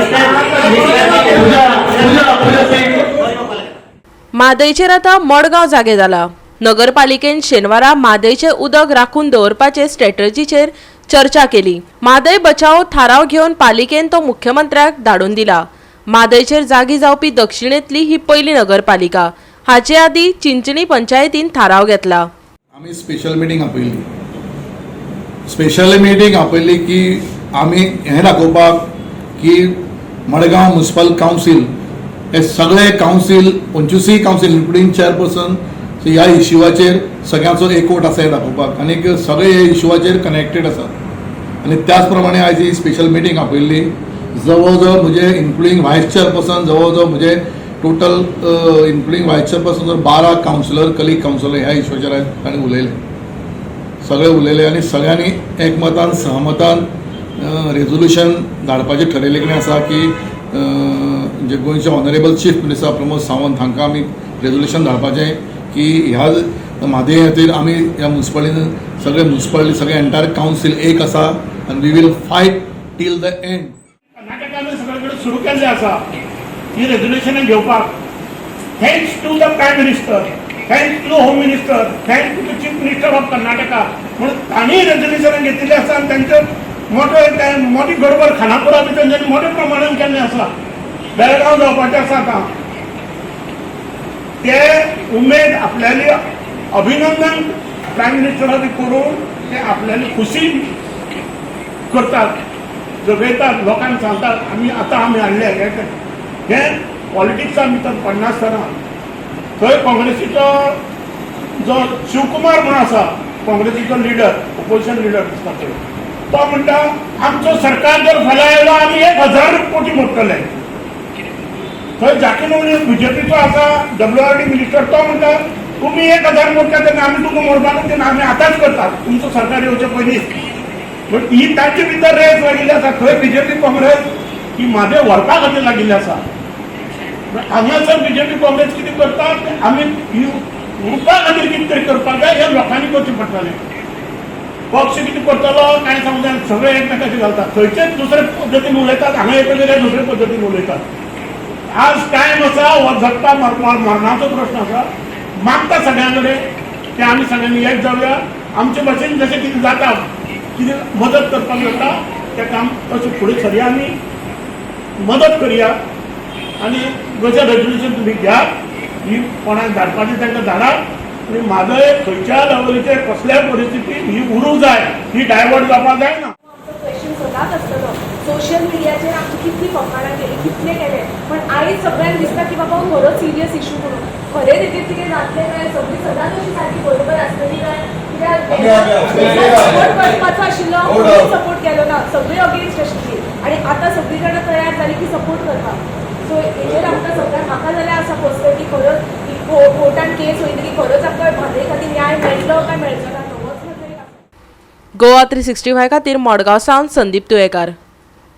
पूजा पूजा पूजा सिंग. म्हादयचेर आतां मडगांव जागे जाला. नगरपालिकेन शेनवारा म्हादयचें उदक राखून दवरपाचे स्ट्रॅटर्जीचेर चर्चा केली. म्हादय बचाव थाराव घेवन पालिकेन तो मुख्यमंत्र्याक धाडून दिला. म्हादयचेर जागी जावपी दक्षिणेंतली ही पयली नगरपालिका. हाचे आदीं चिंचणी पंचायतीन थाराव घेतला. आमी स्पेशल मिटींग आपयल्ली. स्पेशल मिटींग आपयल्ली की आमी हें दाखोवपाक की मडगांव म्युन्सिपल कावन्सील हे सगळे कावन्सील, 25य कावन्सील इन्क्लुडींग चेअरपर्सन, ह्या इश्यूवाचेर सगळ्यांचो एकवट आसा हें दाखोवपाक आनीक सगळे हे इश्यूवाचेर कनेक्टेड आसात. आनी त्याच प्रमाणे आयज ही स्पेशल मिटींग आपयल्ली. जवळ जवळ म्हजे इन्क्लुडींग व्हायस चेअरपर्सन, जवळ जवळ म्हजे टोटल इन्क्लुडींग व्हायस चेअरपर्सन जर 12 कावन्सिलर, कलीग कावन्सिलर ह्या इश्यूचेर आयज तांणी उलयले. सगळे उलयले आनी सगळ्यांनी एकमतान, सहमतान रेजोल्युशन धाडपाचें ठरयल्लें कडेन आसा की जे गोंयचे honourable chief minister Pramod Sawant हांकां आमी रेजोल्युशन धाडपाचें की ह्या म्हादय खातीर आमी ह्या म्युन्सिपालिटीन, सगळे म्युन्सिपालिटी, सगळे एंटायर कावन्सील एक आसा आनी we will fight till the end. कर्नाटकान सगळे कडेन सुरू केल्लें आसा ही रेजोल्युशनां घेवपाक. Thanks to the Prime Minister, thanks to Home Minister, thanks to the Chief Minister of Karnataka. म्हणून तांणी रेजोल्युशनां घेतिल्लें आसा आनी तांचे मोठे ते मोठी गडबड खानापुरा बी तेंच्यांनी मोठ्या प्रमाणान केल्लें आसा. बेळगांव जावपाचें आसा. आतां ते उमेद आपल्याली अभिनंदन प्रायम मिनिस्टराक करून ते आपल्याली खुशी करतात, जगयतात, लोकांक सांगतात आमी आतां आमी हाडले हे. हे पॉलिटिक्सा भितर पडनासतना थंय काँग्रेसीचो जो शिवकुमार म्हणून आसा, काँग्रेसीचो लिडर, ओपोजिशन लिडर दिसता थंय, तो म्हणटा आमचो सरकार जर फाल्यां आयलो, आमी 1000 कोटी मोडटले. थंय जाकीर बीजेपीचो आसा, डब्ल्यू आर डी मिनिस्टर, तो म्हणटा तुमी 1000 मोडटा तेन्ना आमी तुमकां मोडपाक तेन्ना आमी आतांच करतात, तुमचो सरकार येवचे पयलींच. पण ही तांचे भितर रेस लागिल्ली आसा. थंय बीजेपी काँग्रेस ही म्हादय व्हरपा खातीर लागिल्ली आसा. हांगासर बीजेपी काँग्रेस कितें करता ते आमी ही उरपा खातीर कितें तरी करपाक जाय, हें लोकांनी करचें पडटलें. पक्ष कितें करतलो कांय सांगूंक जायना. सगळे एकमेकाचे घालतात. थंयचे दुसरे पद्दतीन उलयतात, हांगा येतकीर दुसरे पद्दतीन उलयतात. आज टायम आसा. हो जगपा मरणाचो प्रश्न आसा. मागता सगळ्यां कडेन की आमी सगळ्यांनी एक जावया. आमचे भाशेन जशें कितें जाता, कितें मदत करपाक जाता, तें काम तशें फुडें सरया, आमी मदत करया आनी जशें रेजोल्युशन तुमी घ्यात, ही कोणाक धाडपाचें तांकां धाडात आनी म्हादय खंयच्या लेवलीचेर, कसल्याय परिस्थितीन ही उरूंक जाय, ही डायवर्ट जावपाक जायना. आमचो क्वेश्चन सदांच आसतलो. सोशल मिडियाचेर आमची कितली फकाणां केली, कितले केले, पण आयज सगळ्यांक दिसता की बाबा हो खरोच सिरियस इशू म्हणून. खरें तेजेर कितें जातलें काय सगळीं सदांच अशी सारकी बरोबर आसतली काय कित्याक सपोर्ट करपाचो आशिल्लो, सपोर्ट केलो ना, सगळीं अगेन्स्ट आशिल्ली आनी आतां सगळीं जाणां तयार जाली की सपोर्ट करपाक. सो हेजेर आमकां सगळ्यांक, म्हाका जाल्यार आसा पर्सनली की खरोच कोर्टान केस वयतली, खरोच आमकां म्हादय खातीर न्याय मेळटलो काय मेळचो ना, तो होच मातसो एक आसा. गोवा 365 खातीर मडगांव सावन संदीप तुयेकार.